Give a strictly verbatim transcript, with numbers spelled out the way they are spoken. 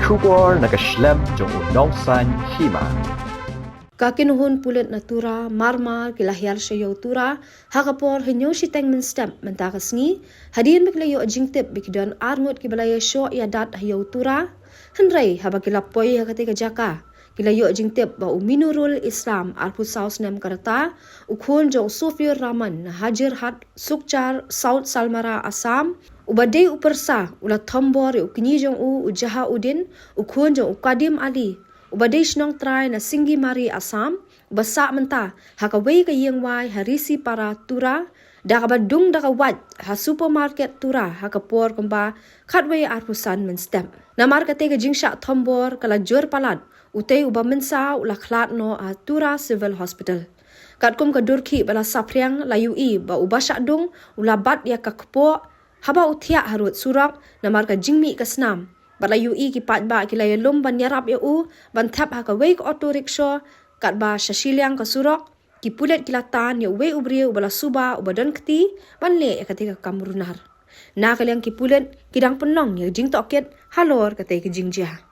Khubor na ka shlem jong u Nongsaiñ Hima. Ka kynhun pulit na Tura marmar ki la hiar sha ïew Tura ha ka por hynñiew shiteng mynstep mynta ka sngi, hadien ba ki la ïoh jingtip ba ki don arngut kiba la ïashoh ïadat ha ïew Tura. Hynrei haba ki la poi ha katei ka jaka, ki la ïoh jingtip ba u Minurul Islam, arphew saw snem ka rta, u khun jong u Sofir Rahman na Hajirhat Sukchar, South Salmara, Assam, uba dei u pyrsa, u la thombor ïa u kñi jong u, u Jahauddin, u khun jong u Kadim Ali, uba dei shnong trai na Singimari, Assam, uba sah mynta ha kawei ka ïingwai ha Risipara, Tura, da kaba dung da ka wait ha supermarket Tura ha ka por kumba khatwei arphew san mynstep. Namar katei ka jingshah thombor ka la jur palat, utei uba mynsaw u la khlad noh ha Tura Civil Hospital. Katkum ka dur khih ba la saphriang, la ïohi ba uba shah dung u la bat ïa ka kpoh haba u thiah harud surok namar ka jingmih ka snam. Bad la ïohi ki paidbah ki la ïalum ban ïarap ïa u ban thep ha kawei ka auto rickshaw, katba sha shiliang ka surok ki pulit ki la tan ïa uwei u briew uba la suba, uba don kti ban leh ïa katei ka kam runar. Na ka liang ki pulit ki dang pynlong ïa ka jingtohkit halor katei ka jingjia.